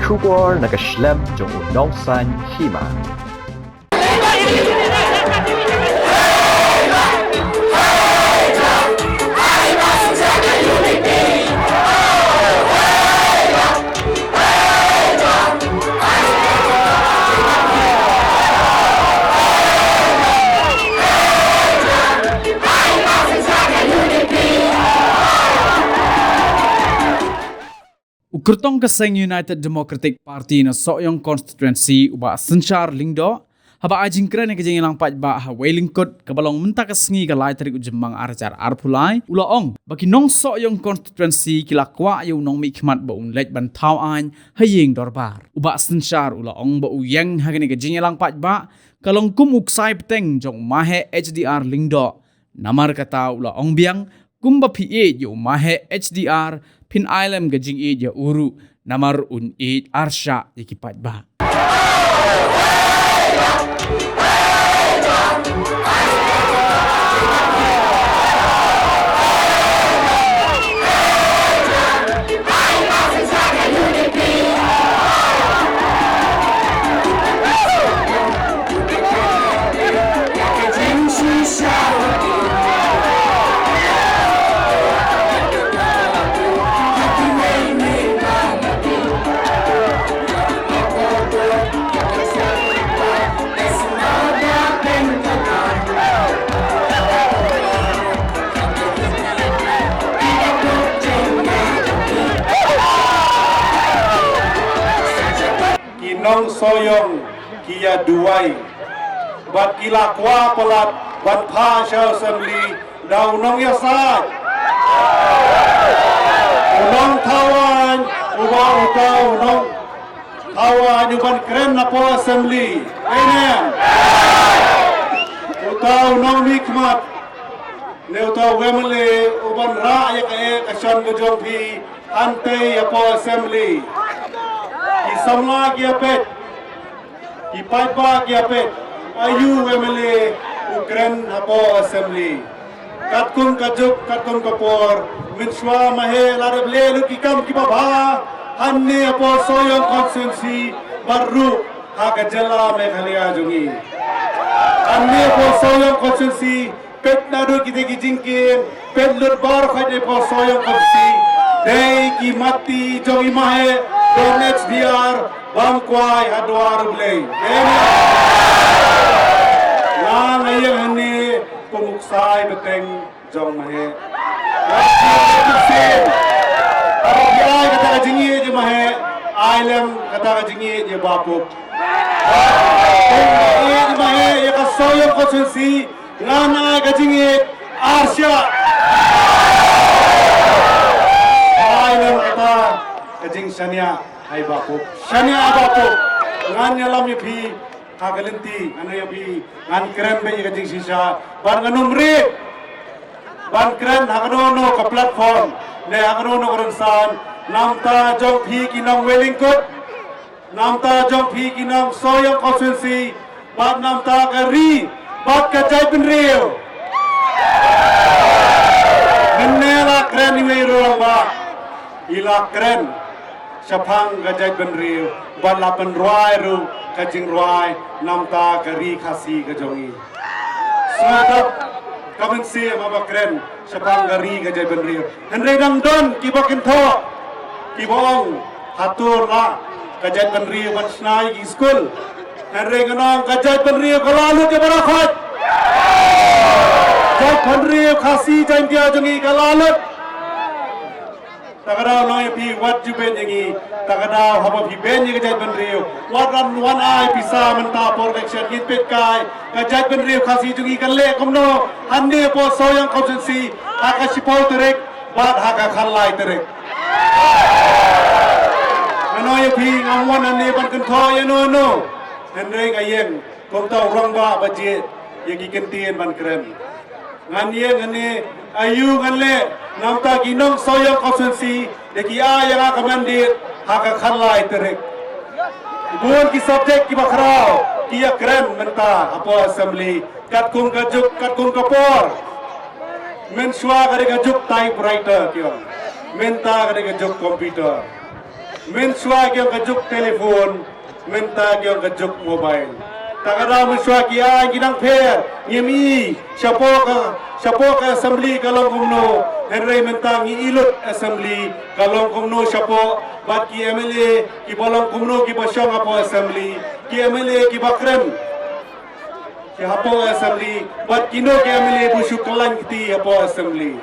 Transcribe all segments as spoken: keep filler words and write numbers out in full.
Khubor na ka shlem jong u Nongsaiñ Hima. U kyrtong ka seng United Democratic Party na Sohiong Constituency, u Bah Synshar Lyngdoh, haba ai jingkren ïa ka jingïalang paidbah ha Wei Lyngkut kaba long mynta ka sngi ka lai tarik u Jymmang ar hajar arphew lai, u la ong ba ki nong Sohiong Constituency ki la kwah ïa u nongmihkhmat ba un leit ban thaw aiñ ha ïing dorbar. U Bah Synshar u la ong ba u ïeng ha kane ka jingïalang paidbah ka long kum u ksai bteng jong u Maheh H D R Lyngdoh. Namar kata u la ong biang, kumba phi ïeit ïa u Maheh H D R, phin ai lem ka jingïeit ïa u ruh, namar un ïeit arshah ïa ki paidbah. Ki nong Sohiong ki ïa duwai bad ki la kwah palat ban phah sha assembly da u nongïasaid, u nongthaw aiñ, uba uta u nongthaw aiñ u ban kren hapoh assembly. Amen. Uta u nongmihkhmat ne uta u M L A u ban rah ïa kaei ka shon ka jong phi hangtei hapoh assembly. Ki samla ki ïa peit, ki paidbah ki ïa peit, aïu u M L A u kren hapoh assembly. Katkum ka juk, katkum ka por, mynshuwa Maheh la dep leh lut ki kam kiba bha hangne hapoh Sohiong constituency bad ruh ha ka jylla Meghalaya jong ngi. Hangne hapoh Sohiong constituency, peit naduh kita ki jingkieng, peit lut baroh kawei hapoh Sohiong constituency, dei ki matti jong i Maheh, don H D R, bym kwai ha dwar U Blei. Amen. Nga nga ïeng hangne kum u ksai bteng jong Maheh. Nga ïeng hangne kum u ksai bteng. Haba phi ai kata ka jingïeit ïa Maheh, ai lem kata ka jingïeit ïa Bah Pup. Ïeit ïa Maheh, ïa ka Sohiong constituency, ngan ai ka jingïeit arshah. Ai lem kata ka jingshaniah ha i Bah Pup. Shaniah ha i Bah Pup. Ngan ïalam ïa phi ha ka lynti, ngan ïa phi, ngan kren beit ïa ka jingshisha. Bad ngan ym rit ban kren ha kano kano ka platform ne ha kano kano ka rynsan na bynta jong phi ki nong Wei Lyngkut, na bynta jong phi ki nong Sohiong constituency, bad na bynta ka ri bad ka jaitbynriew. Mynne la kren iwei i rangbah, i la kren shaphang ka jaitbynriew bad la pynrwai ruh ka jingrwai na bynta ka ri Khasi ka jong ngi. Sngewdap ka mynsiem haba kren shaphang ka ri ka jaitbynriew. Hynrei dang don kiba kynthoh, kiba ong, hato la ka jaitbynriew ban shna ïa ki skul? Hynrei ngan ong, ka jaitbynriew ka la lut ïa baroh khoit. Jaitbynriew Khasi Jaiñtia jong ngi ka la lut. Ta ka daw nong ïa phi, wat ju beiñ ïa ngi. Ta ka daw haba phi beiñ ïa ka jaitbynriew, wat ran wan ai pisa mynta por election, ngin peit kai ka jaitbynriew Khasi jong ngi kan leh kumno hangne hapoh Sohiong constituency ha ka shiphew tarik bad ha ka khatlai tarik. Ngan ong ïa phi, ngam wan hangne ban kynthoh ïano ïano, hynrei nga ïeng kum uta u rangbah ba jied ïa ki kyntien ban kren. Ngan ïeng hangne, aïu ngan leh na bynta ki nong Sohiong constituency, da ki ai ïa nga ka mandate ha ka khatlai tarik. Bun ki subject kiba khraw ki ïa kren mynta hapoh assembly, katkum ka juk, katkum ka por. Mynshuwa ka dei ka juk typewriter ki ong. Mynta ka dei ka juk computer. Mynshuwa ki ong ka juk telephone, mynta ki ong ka juk mobile. Ta ka daw mynshuwa ki aiñ ki dang pher, ngim i, shapoh ka, shapoh ka assembly ka long kumno, hynrei mynta ngi i lut assembly, ka long kumno shapoh, bad ki M L A, kiba long kumno kiba shong hapoh assembly, ki M L A kiba kren ki hapoh assembly, bad kino ki M L A ba shu kyllain kti hapoh assembly.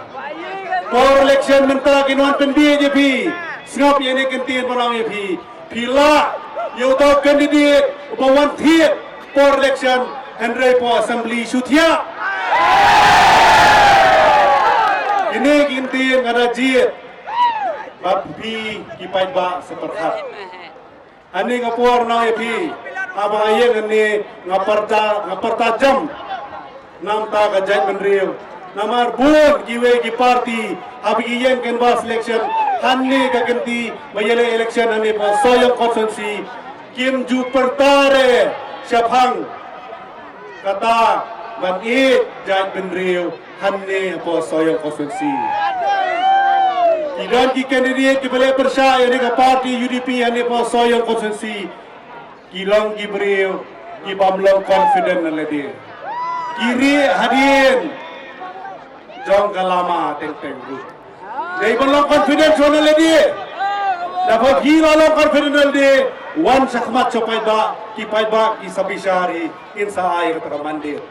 Por election mynta kin wan pynbiej ïa phi, sngap ïa kane ka ktien ba ngan ong ïa phi. Phi lah ïa uta u candidate uba wan thied por election, hynrei por assembly shu thiah. Kine ki ktien nga da jied ba phi ki paidbah sa pyrkhat. Hangne nga pyrshah ïa phi, haba nga ïeng hangne nga pyrta, nga pyrta jam namar ka jaitbynriew. Namar bun kiwei ki party haba ki ïeng canvass election, hangne ka kynti ba ïaleh election hangne hapoh Sohiong constituency, kim ju pyrta re shaphang kata ban ïeit jaitbynriew hangne hapoh Sohiong constituency. Ki don ki candidate kiba leh pyrshah ïa kane ka party U D P hangne hapoh Sohiong constituency, ki long ki briew kibym long confident na lade. Ki rieh hadien jong ka lama teng teng ruh. Dei ban long confident shuwa na lade. Da ba phi la long confident na lade, wan shakhmat sha paidbah, ki paidbah ki sa bishar hi, kin sa ai kata ka mandate.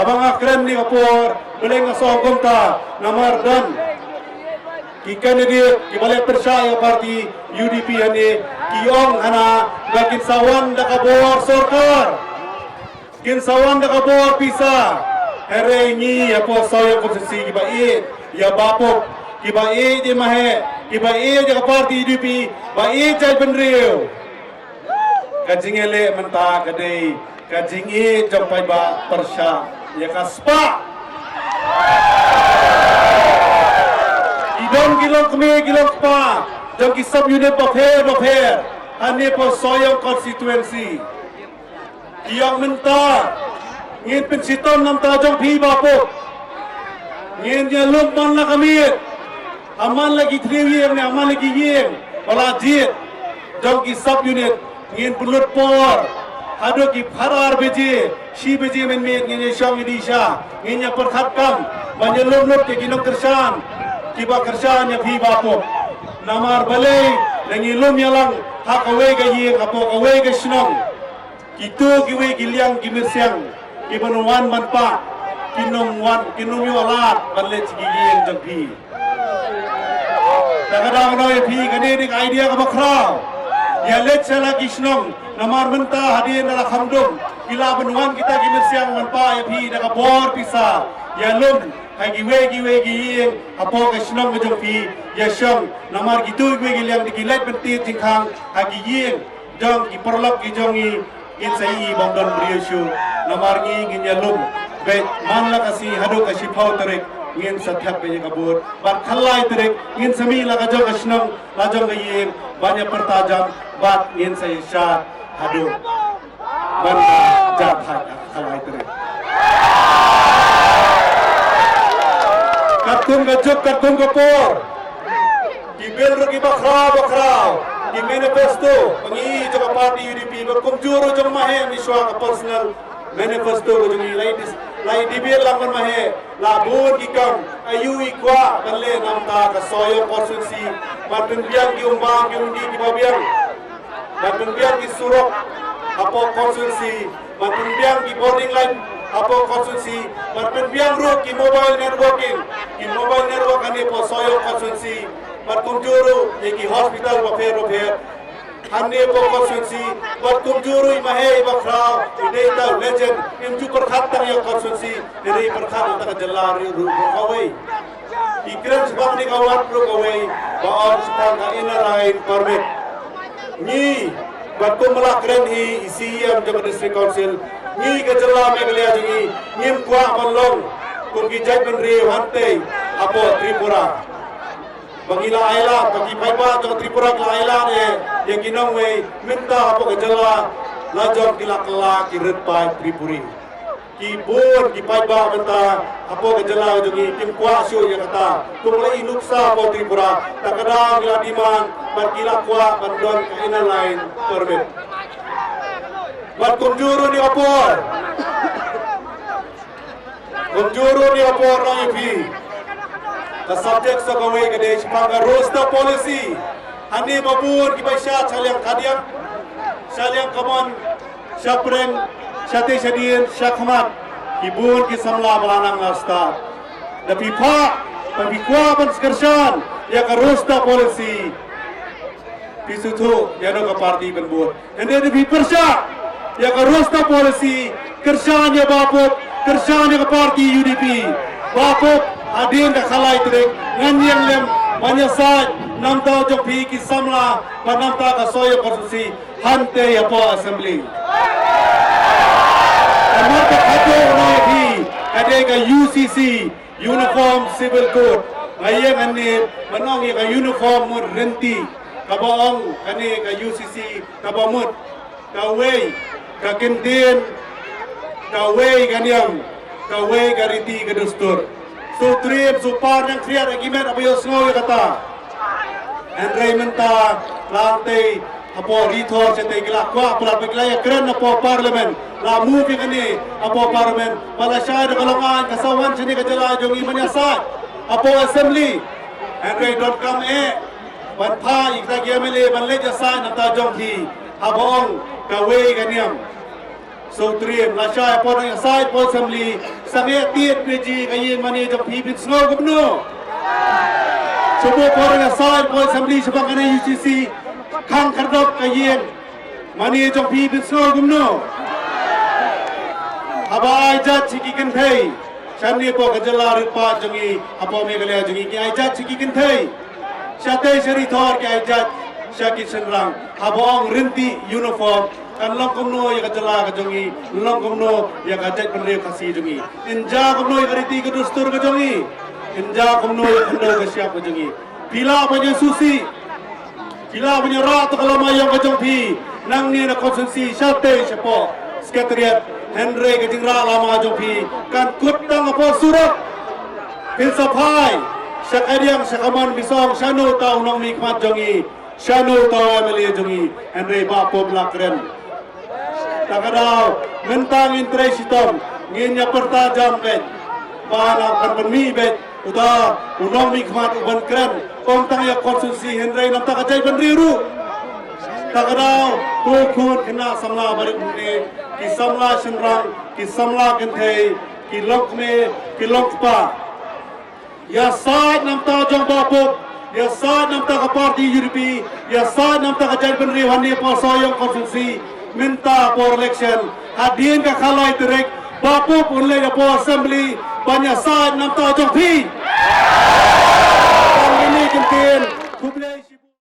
Haba nga kren ha kane ka por, balei nga sngewthuh kumta, namar don ki candidate kiba leh pyrshah ïa party U D P hangne, ki ong hana ba kin sa wan da ka bor sorkar, kin sa wan da ka bor pisa. Hynrei ngi hapoh Sohiong constituency kiba ïeit ïa Bah Pop, kiba ïeit ïa Bah Heh, kiba ïeit ïa ka party U D P, ba ïeit jaitbynriew. Ka jingïaleh mynta ka dei ka jingïeit jong paidbah pyrshah ïa ka spah. Ki don ki longkmie ki longkpa jong ki sub unit bapher bapher hangne hapoh Sohiong constituency. Ki ong mynta ngin pynshitom namar jong phi Bah Pop. Ngin ïalum man la ka miet, ha man la ki thliew ïing ne ha man la ki ïing ba la jied jong ki sub unit. Ngin pynlut por haduh ki phra baje, shi baje mynmiet ngin ïashong ïadih sha, ngin ïa pyrkhat kam ban ïalum lut ïa ki nongkyrshan kiba kyrshan ïa phi Bah Pop. Namar balei lada ngi lum ïalang ha kawei ka ïing, hapoh kawei ka shnong, kito kiwei ki liang ki myrsiang kiban wan ban pah, kin ym wan, kin ym ïoh lad ban leit sha ki ïing jong phi. Te ka dang nang ïa phi kane dei ka idea kaba khraw. Ïa leit sha la ki shnong, namar mynta hadien da la kham dum, ki lah ban wan kita ki myrsiang ban pah ïa phi da ka bor pisa. Ïalum ha kiwei kiwei ki ïing hapoh ka shnong ka jong phi, ïashong, namar kito kiwei ki liang da ki leit ban tied jingkhang ha ki ïing jong ki paralok ki jong ngi, ngin sa ïohi bym don briew shuh. Namar ngi ngin ïalum beit man la ka sngi haduh ka shiphew tarik, ngin sa thep beit ïa ka vote. Bad ka lai tarik ngin sa mih la ka jong ka shnong la jong ka ïing ban ïa pyrta jam, bad ngin sa ïa shad haduh ban ïa jam ha ka lai tarik. Katkum ka juk, katkum ka por, ki bill ruh kiba khraw ba khraw, ki manifesto ba ngi jong ka party U D P, bad kumjuh ruh jong Bah Heh mynshwa ka personal manifesto ka jong ngi, la i dis-, la i debate lang bad Bah Heh, la bun ki kam, aïu i kwah ban leh namar ka Sohiong constituency, ban pynbiang ki umbam ki umdih kiba biang, ban pynbiang ki surok hapoh constituency, ban pynbiang ki bording line hapoh constituency, ban pynbiang ruh ki mobile networking, ki mobile network hangne hapoh Sohiong constituency, ban kumjuh ruh ïa ki hospital bapher bapher hangne hapoh constituency, ban kumjuh ruh i Bah Heh ba khraw, i dei uta u legend, im ju pyrkhat tang ïa ka constituency, i dei pyrkhat ïa ka jylla ruh ruh kawei. I kren shaphang kane ka wad ruh kawei, ba ong shaphang ka Inner Line Permit. Ngi, bad kum ba la kren hi i C E M jong ka District Council, ngi ka jylla Meghalaya jong ngi, ngim kwah ban long kum ki jaitbynriew hangtei hapoh Tripura. Ba ngi la ailad, ba ki paidbah jong Tripura ki la ailad ïa, ïa ki nongwei, mynta hapoh ka jylla la jong ki la kylla ki rit paid Tripuri. Ki bun ki paidbah mynta hapoh ka jylla jong ngi kim kwah shuh ïa kata. Kum la i nuksa hapoh Tripura, ta ka daw ki la demand bad ki la kwah ban don ka inner line permit. Bad kumjuh ruh ïa ka por, kumjuh ruh ïa ka por nang ïa phi. Ka subject sa kawei ka dei shaphang ka roster policy. Hangne ba bun ki bai sha, sha liang khadiang, sha liang kamon, sha pdeng, sha tei sha dien, sha khmat. Ki bun ki samla ba la nang la stad. Da phi phah, da phi kwah ban kyrshan ïa ka roster policy, phi sngewthuh ïa no ka party ban bud. Hynrei da phi pyrshah ïa ka roster policy, kyrshan ïa Bah Pup, kyrshan ïa ka party U D P. Bah Pup, hadien ka khatlai tarik ngan ïeng lem ban ïasaid namar jong phi ki samla bad namar ka Sohiong constituency hangtei hapoh assembly. Namar ka khatduh na phi ka dei ka U C C, Uniform Civil Code. Nga ïeng hangne ban ong ïa ka uniform mut rynti, kaba ong kane ka U C C kaba mut kawei ka kyntien, kawei ka niam, kawei ka riti ka dustur. Shu triem shu par nang khriat ïa ki met aba ïohsngew ïa kata. Hynrei mynta la tei hapoh Ri Thor shatei ki la kwah palat ba ki la ïakren hapoh Parliament, la move ïa kane hapoh Parliament. Ba lashai da ka long aiñ ka sa wan shane ka jylla jong ngi ban ïasaid hapoh Assembly. Hynrei donkam eh ban phah ïa kita ki M L A ban leit ïasaid namar jong phi, haba ong kawei ka niam. Shu triem, lashai hapoh nang ïasaid hapoh Assembly, sangeh tied phi ji ka ïing mane jong phi, phin sngew kumno? Shu buh hapoh nang ïasaid hapoh Assembly shaphang kane U C C, khang khyrdop ka ïing mane jong phi, phin sngew kumno? Haba ai jait sha ki kynthei shane hapoh ka jylla rit paid jong ngi, hapoh Meghalaya jong ngi, ki ai jait sha ki kynthei. Shatei sha Ri Thor ki ai jait sha ki shynrang. Haba ong rynti uniform, kan long kumno ïa ka jylla ka jong ngi, long kumno ïa ka jaitbynriew Khasi jong ngi? Yn jia kumno ïa ka riti ka dustur ka jong ngi? Yn jia kumno ïa ka khyndew ka shyiap ka jong ngi? Phi lah ban ïasngewsih, phi lah ban ïarah ïa ka lama ïong ka jong phi nangne na constituency shatei shapoh Secretariat. Hynrei ka jingrah lama jong phi kan kut tang hapoh surok. Phin sa phai sha kadiang sha kamon, phin sa ong shano uta u nongmihkhmat jong ngi, shano uta u M L A jong ngi? Hynrei Bah Pup la kren. Ta ka daw mynta ngin trei shitom, ngin ïa pyrta jam beit ba la kan pynmih beit uta u nongmihkhmat u ban kren ym tang ïa constituency hynrei namar ka jaitbynriew ruh. Ta ka daw ko khun khynnah samla barit mynne, ki samla shynrang, ki samla kynthei, ki longkmie, ki longkpa, ïasaid namar jong Bah Pup, ïasaid namar ka party U D P, ïasaid namar ka jaitbynriew hangne hapoh Sohiong constituency. Mynta por election, hadien ka khatlai tarik, Bah Pup un leit hapoh Assembly ban ïasaid namar jong phi. Tang kine ki kyntien. Khublei.